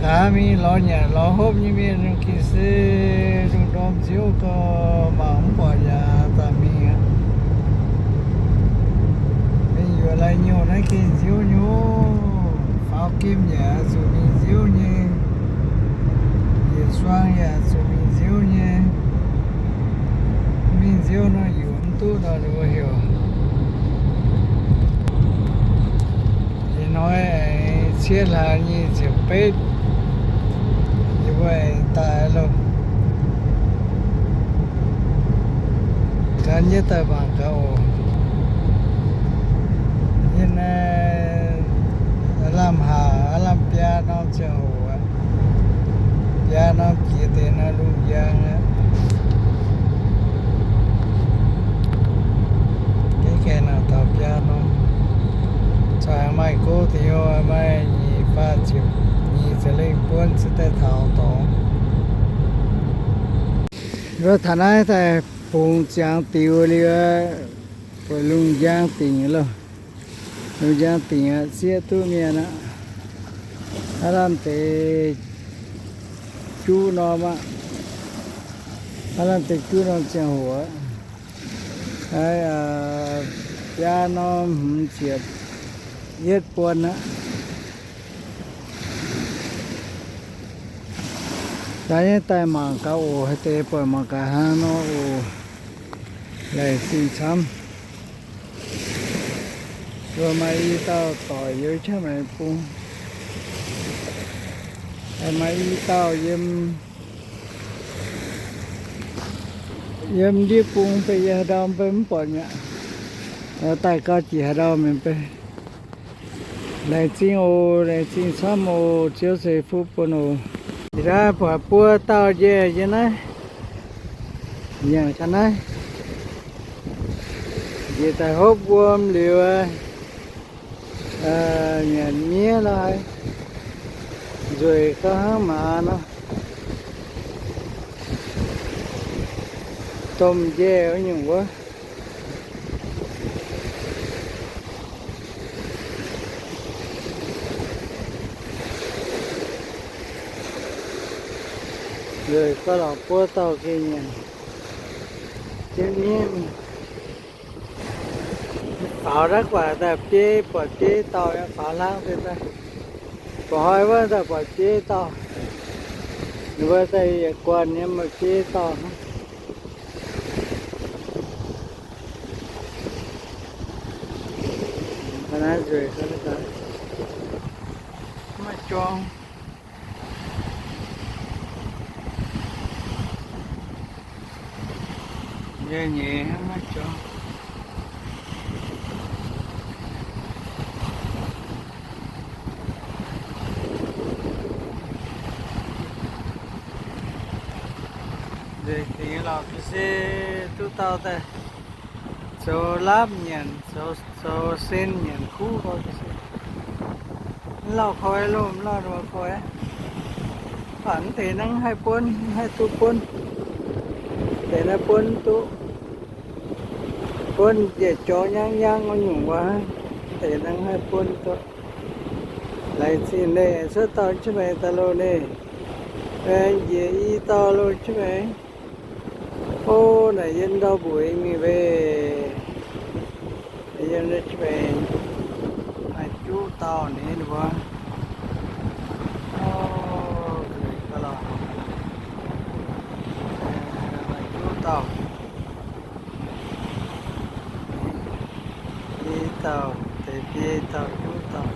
Aav, mingh lorz nyanc lorz hopv nyei mienh, gengh se lungh ndorm nziouv gau, mangc mv buatc yaac daaih mingh aqv. Mingh yuoqc lai nyouh naaiv gengh nziouv nyei. Faaux gemh yaac zuqc mingh nziouv nyei. Yietc suang yaac zuqc mingh nziouv nyei. Mingh nziouv nor yuoqc mv duqv nor, ninh mbuo heuc. Ih hnoi aengx cietv hlaax nyic ziepc betv, yie mbuo aengx daaih loh. Gan jienv daaih mangc gaax oc. Yie naaiv lamh haac, lamh biaa norm ziangh hoc aqv. Biaa norm jiex deix nor lungh njang aqv. Yie ganh naaic taux biaa norm. Corc maaih gouv deix, maaih nyic faah ziepc nyeic ziepc lengh buonv se daaih taux dorngx. Mbuo taux naaiv daaih bungx ziangx diuh liuz, buatc lungh njang dingc loh. Lungh njang dingc aqv, sieqv duqv mienh aqv. Aav lamh deix juqv norm aqv. Aav lamh deix juqv norm ziangh hoc aqv. Biaa norm hmz ziepc yietv buonv aqv. Daaih nyei daaih mangc gaax oc, haaix deix buatc mangc gaax hnangv nor oc. Laengz zingh camv. Mbuo maaih i dauh doic yiem qaqv maengx bung. Maaih i dauh yiem, yiem ndiev bung, beiv yiem haaix ndau mv bei mv buatc mi'aqv. Daaih gau jiex haaix ndau mingh bei. Laengz zingh oc, laengz zingh camv oc, Ziouv ceix fuqv bun oc. Ih hnoi buatc buo dauh njiec yiem naaiv, nyanc ga'naaiv. Njiec daaih hopv wuom liuz, nyanc miev lorqc, nzueic gau hnangv maaz nor. Domh njiec wuov nyungc wuov. Nzueic gau lorqc, buo dauh gengh nyanc jienv miev mingh. Faaux naaiv guaax daaih biei, buatc biei dauh nyei faaux hlang deix daaih. Buatc hnoi wuov daaih buatc biei dauh. Ninh mbuo daaih yietc guanh nyei maaih biei dauh hnangv. Ga'naaiv nzueic gau, maiv jorng. Nyei nyei maiv jorng. Nzueic dingc lorqc, ga'sie duqv dauh daaih zoux lapv nyanc, zoux, zoux sen nyanc kuv gau, ga'sie. Mv lauh koi loh, mv lauh nor koi. Mv baac mv deix naaiv haih buonv, haih duqv buonv. Deix naaiv buonv duqv. Buonv njiec jorx nyangv nyangv wuov nyungc wuov, mv deix naaiv haih buonv duqv. Laengz zingh naaiv cuotv dauh jienv maengx daaih loh naaiv. Aengx njiec i dauh loh jienv maengx. O, naaic yiem ndau mbuox mingh mbeih. Yiem naaiv jienv maengx maaih juqv dauh ninh mbuo. O, nzueic gau lorqc. Maaih juqv dauh. I dauh, deix biei dauh, juqv dauh.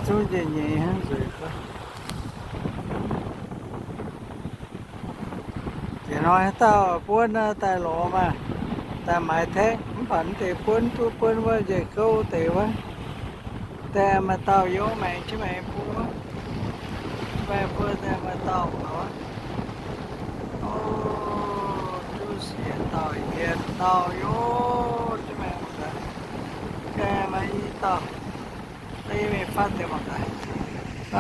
Zungv njiec nyeic hnangv nzueic gau. Diex hnoi haaix dauh buonv naaiv daaih lorz maah, daaih maaiz taeqv, mv baac mv deix buonv duqv buonv wuov njiec gouv deix wuov. Daaih maaih dauh yiem maengx jienv maengx bung wuov. Maengx bung daaih maaih dauh mangc wuov. O, juqv siec dauh yietc dauh yiem jienv maengx daaih. Daaih maaih i dauh, daaih yiem maengx fatv deix mangc gaax.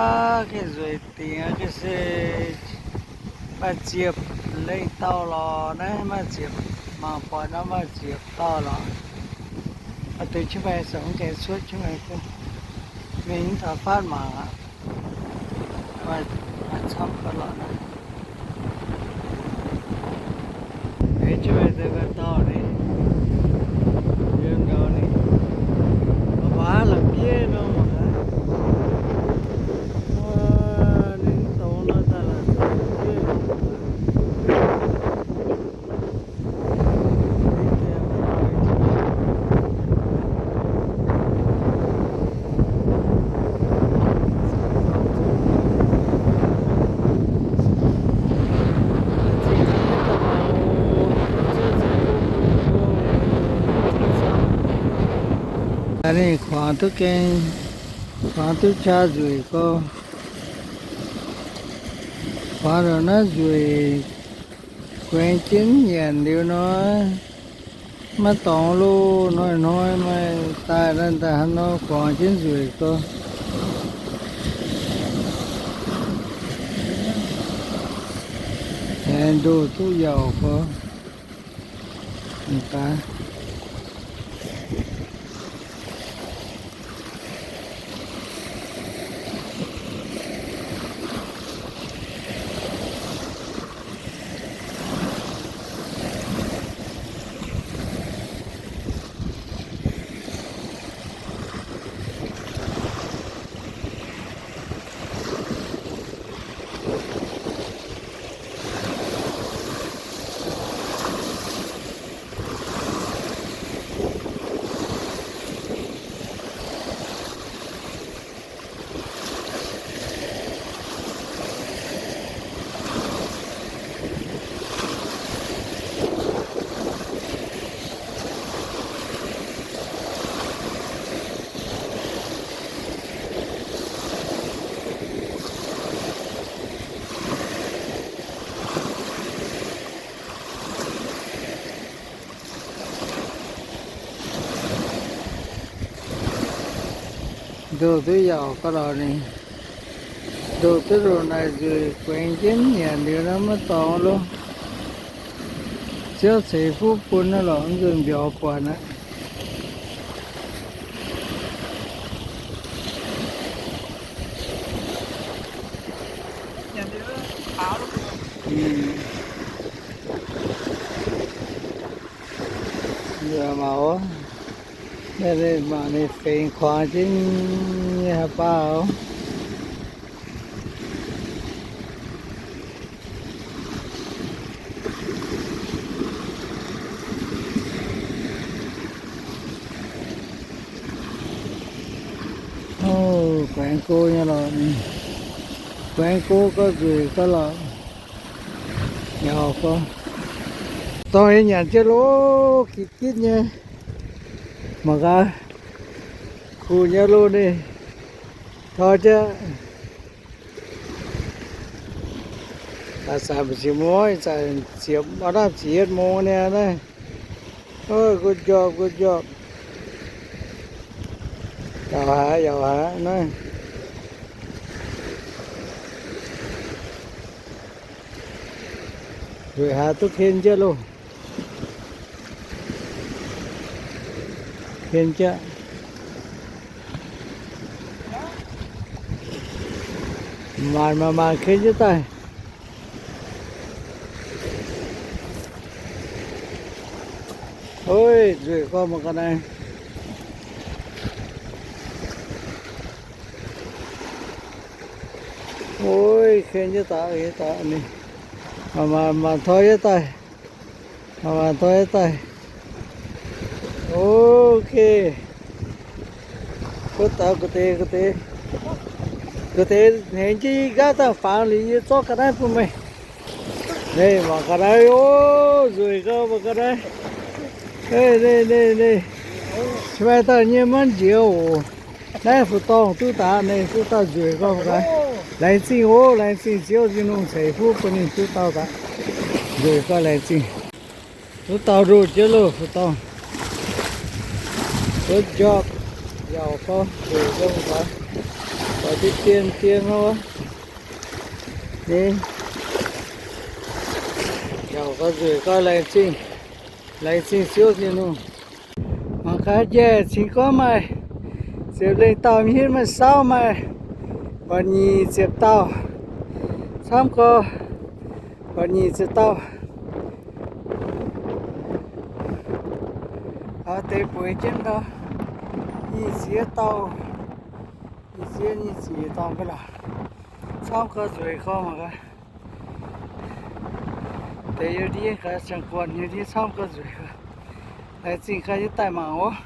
Aav, gengh nzueic dingc aqv, ga'sie maaih ziepc lengh dauh lorqc naaiv, maaih ziepc, mangc buatc nor maaih ziepc dauh lorqc. Maaih deix jienv maengx, zungv gaengh cuotv jienv maengx, mingh mv taux fatv mangc aqv. Maaih camv ga'lorqc naaiv. Aengx jienv maaih deix ga'dauh ni, yiem ndau ni, waac la'bieiv nor mangc gaax. Ninh dongz nor daaih la'bieiv nor mangc gaax. Ninh kuangx duqv gaeng, kuangx duqv qaqv nzueic gorx. Kuangx ndongc naaiv nzueic, guaengx jienv nyanc liuz nor, maiv dorngx loh. Hnoi-hnoi maaih daaih, daaih hnangv nor guangx jienv nzueic gorx. Aengx ndoh duqv yauc gorx. Ndoh duqv yauc ga'lorqc ni. Ndoh duqv ndongc naaic nzueic, guaengx jienv nyanc liuz naaiv maiv dorngx loh. Ziouv ceix fuqv bun naaiv lorqc, mv nzunc mbiauz buatc aqv. Mauc, mangc ninh fengx kuangx jienv nyei haaix baav oc. Guaengx go nyei lorqc, guaengx go gauh nzueic gauh lorqc. Yauc gorx, dorngx yie nyanc jienv loh, gitv gitv nyei. Mangc gaax, kuh nyei loh ninh tor jienv. Aa, zanc mbu'ziex muoz, zanc ziepc, aa, naaiv ziepc yietv mungz niaa naaiv. Good job, good job. Yauc haic, yauc haic naaiv. Weic haaix duqv ken jienv loh. Ken jienv. Maanc maanc maanc ken jienv daaih. Oi, nzueic gorx mangc ga'naaiv. Oi, ken jienv daaih, daaih ni. Maanc maanc maanc toi jienv daaih. Maanc maanc toi jienv daaih. Ok. Guv dauh guv deix, guv deix, guv deix hnengx jienv yie nqaatv dangh fangx liuz yie zorqv ga'naaiv bun meih. Naaiv mangc ga'naaiv oc, nzueic gauh mangc ga'naaiv. Naaiv, naaiv, naaiv, naaiv, maaih dauh nyei maiv nziex oc. Naaiv fu'dorngh duqv daaih, naaiv duqv dauh nzueic gauh mangc ga'naaiv. Laengz zingh oc, laengz zingh Ziouv Tin-Hungh ceix fuqv bun ninh duqv dauh daaih. Nzueic gauh laengz zingh. Duqv dauh ndoh jienv loh fu'dorngh. Good job. Yauc gauh nzueic gauh mangc gaax. Oix duqv dien dien hnangv wuov. Ni, yauc gauh nzueic gauh laengz zingh. Laengz zingh Ziouv Tin-Hungh. Mangc gaax njaih cingx gorngv maaih ziepc lengh dauh mienh maaih sauv maaih buatc nyic ziepc dauh. Camv gorx, buatc nyic ziepc dauh. Deix bueix jienv ndau, nyic ziex dauh, nyic ziex nyic ziepc dauh mv baac lorqc. Camv gorx nzueic gorx mangc gaax. Deix youh ndiev gaax, ziangh guanh youh ndiev camv gorx nzueic gorx. Laengz zingh gaax yie daaih mangc oc.